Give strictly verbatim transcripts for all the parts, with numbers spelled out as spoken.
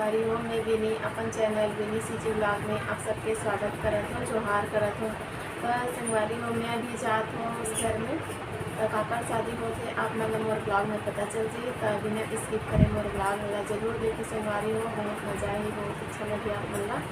संगवारी हो, मैं विनी अपन चैनल विनी सीजी व्लॉग में आप सबके स्वागत करत हूँ, जोहार करत हूँ। तो संगवारी हो, मैं अभी जात हूँ उस घर में, तो काकर शादी होत हे, आप मन ला मोर व्लॉग में पता चल जाही। तो बिना स्किप करे मोर व्लॉग ला जरूर देखी संगवारी हो, बहुत मजा आही, बहुत अच्छा लगी आप मन ला।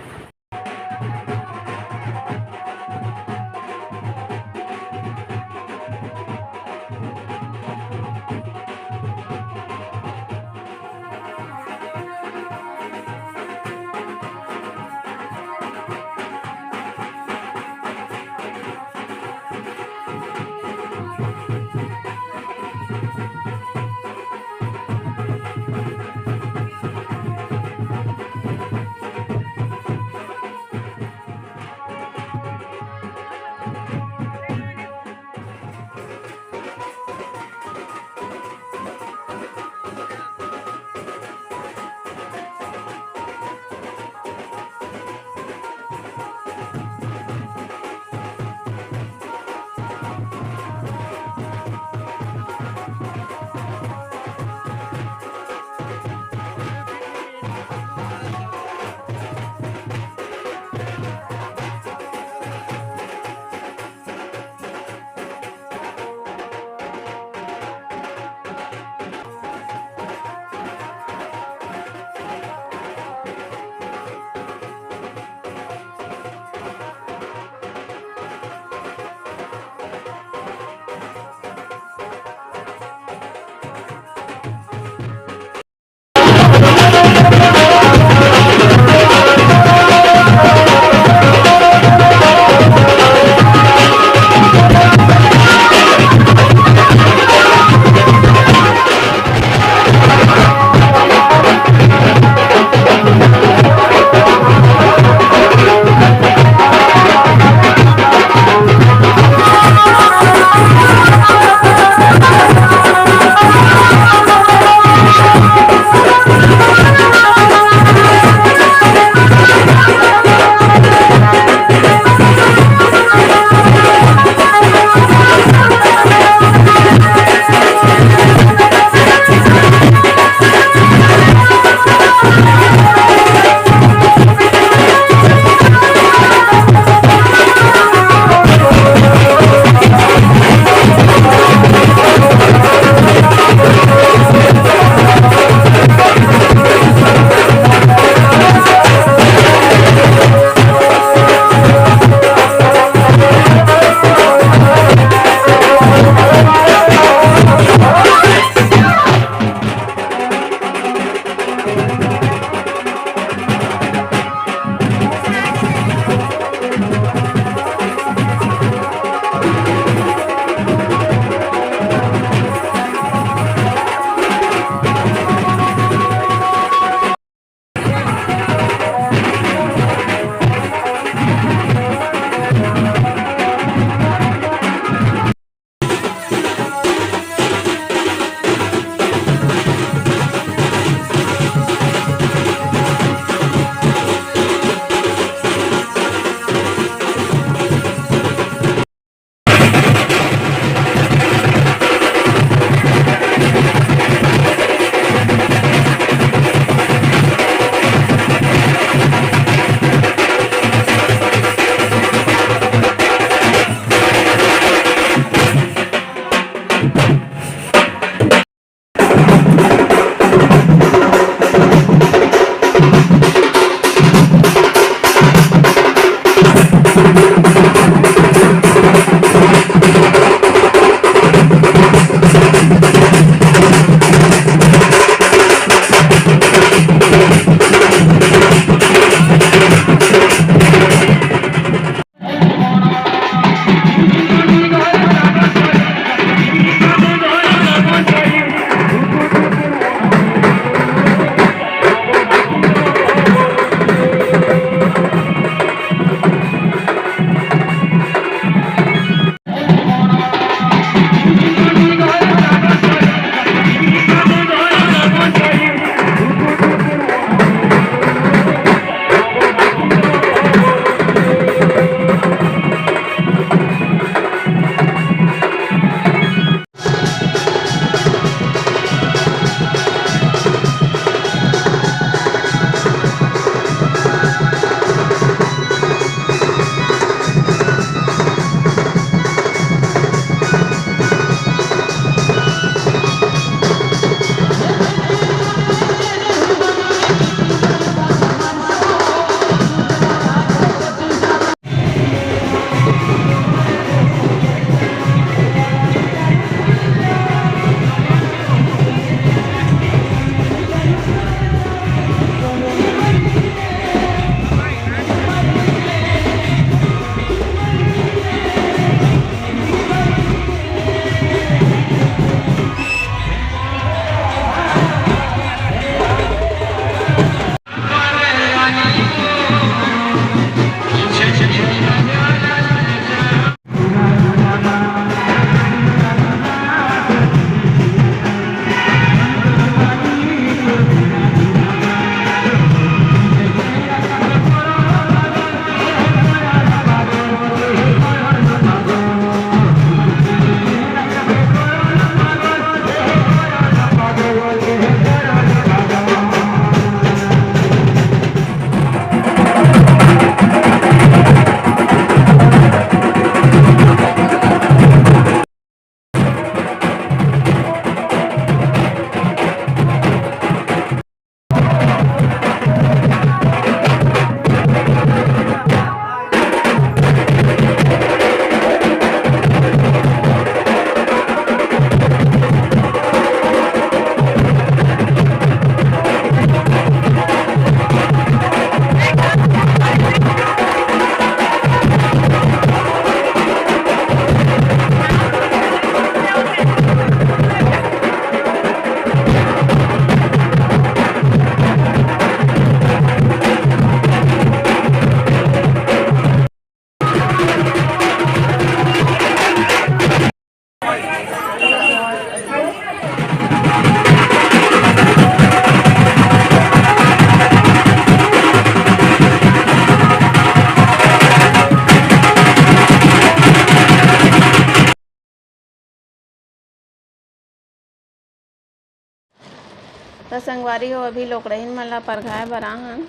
त संगवारी हो, अभी लोकड़हिन मन ला परघाए बर आहन।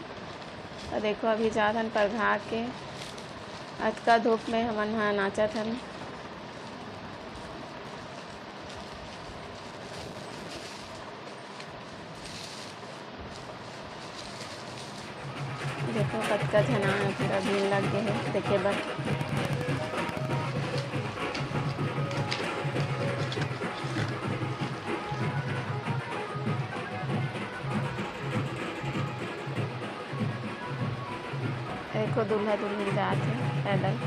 त देखो, अभी जात हन परघा के। अतका धूप में हमन ह नाचत हन। देखो, कतका झन आए, पूरा भीड़ लग गे हे देखे बर। देखो, दूल्हा दुल्हन जात हे पैदल।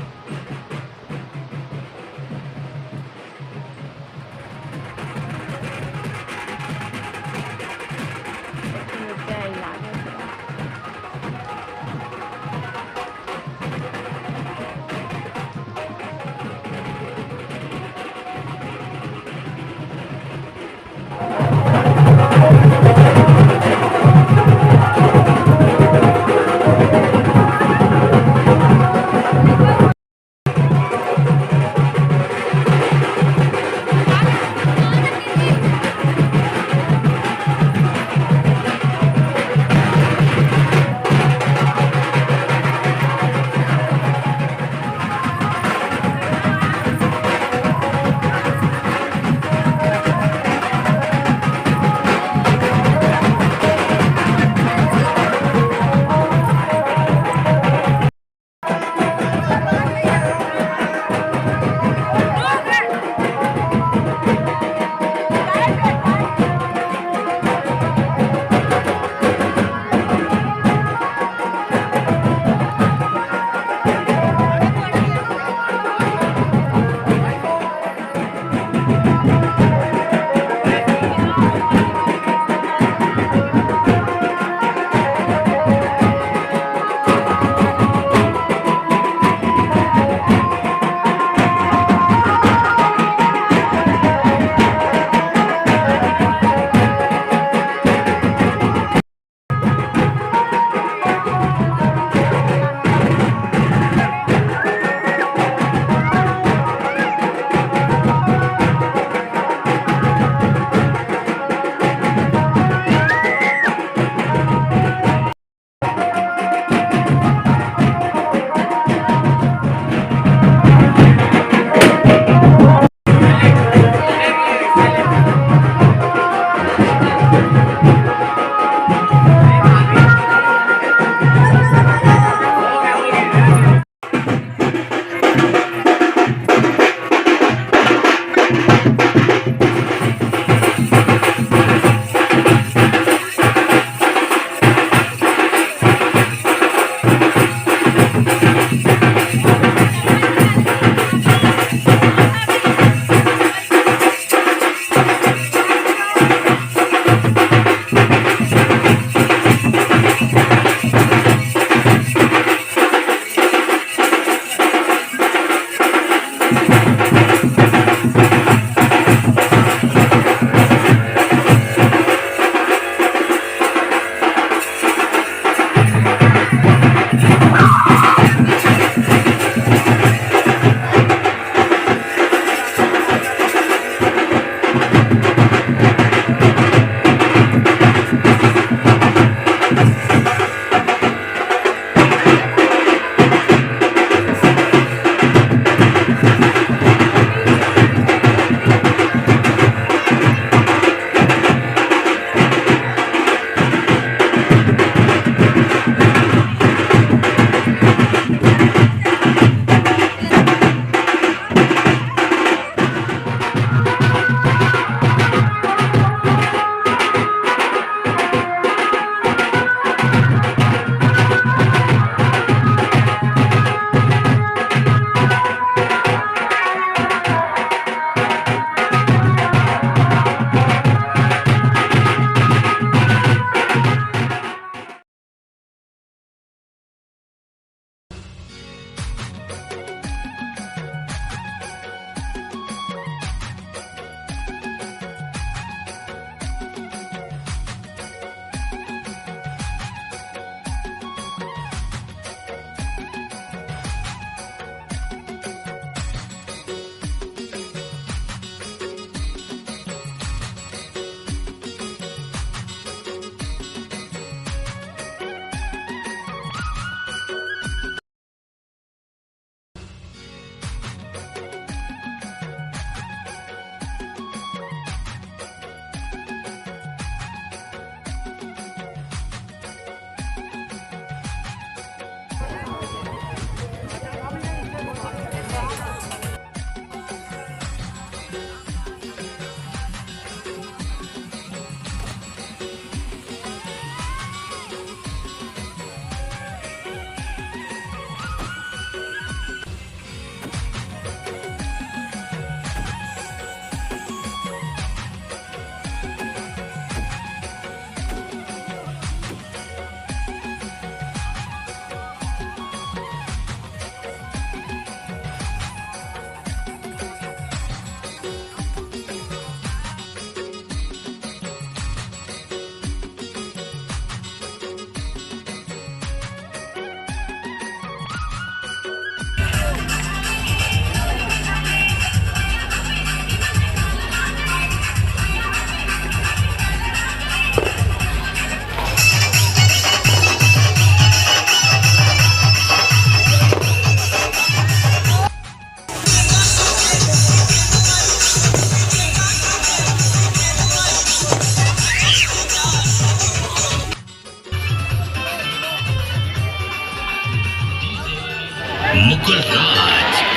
मुकुल राज।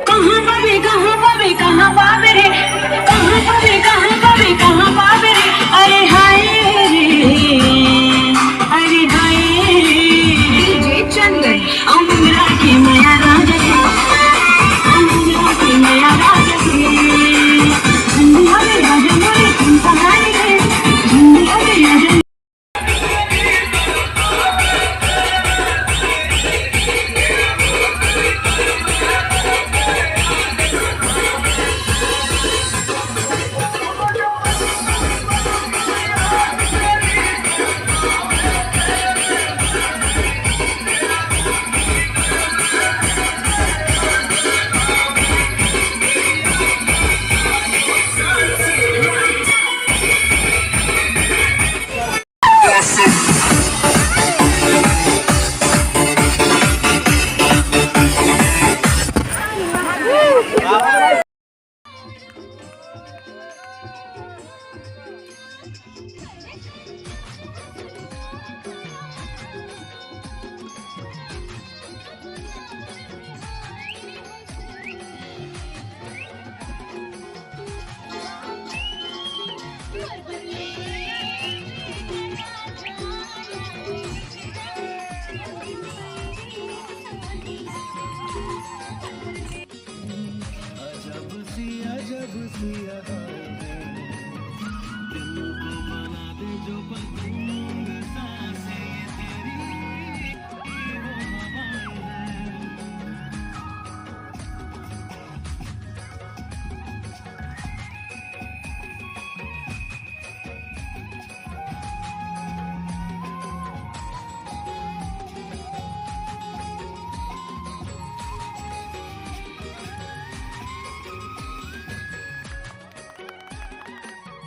कहाँ पाबे, कहाँ पाबे, कहाँ पाबे रे? कहाँ पाबे, कहाँ पाबे, कहाँ पाबे रे? अरे हाय रे, अरे हाय रे। डीजे चंदन। अमरा के मया राजा के, अमरा के मया राजा के। झंडी हवे राजा मोरे, झंडी हवे, झंडी हवे राजा।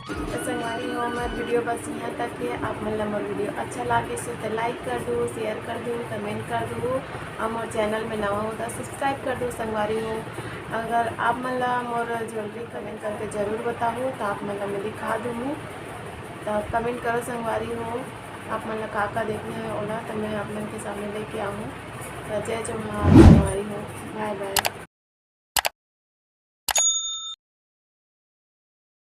तो संगवारी हो, मोर वीडियो बस यहाँ तक हे। आप मन ला मोर वीडियो अच्छा लागे से तो लाइक कर दू, शेयर कर दू, कमेंट कर दू, और मोर चैनल में नवा हो तो सब्सक्राइब कर दू संगवारी हो। अगर आप मन ला मोर ज्वेलरी कमेंट करके जरूर बताहू तो आप मन ला मैं दिखा दूँ। तो कमेंट करो संगवारी हो, आप मन ला का का देखना है ओला तो मैं आप मन के सामने लेके आऊँ। तो जय जोहार संगवारी हो, बाय बाय।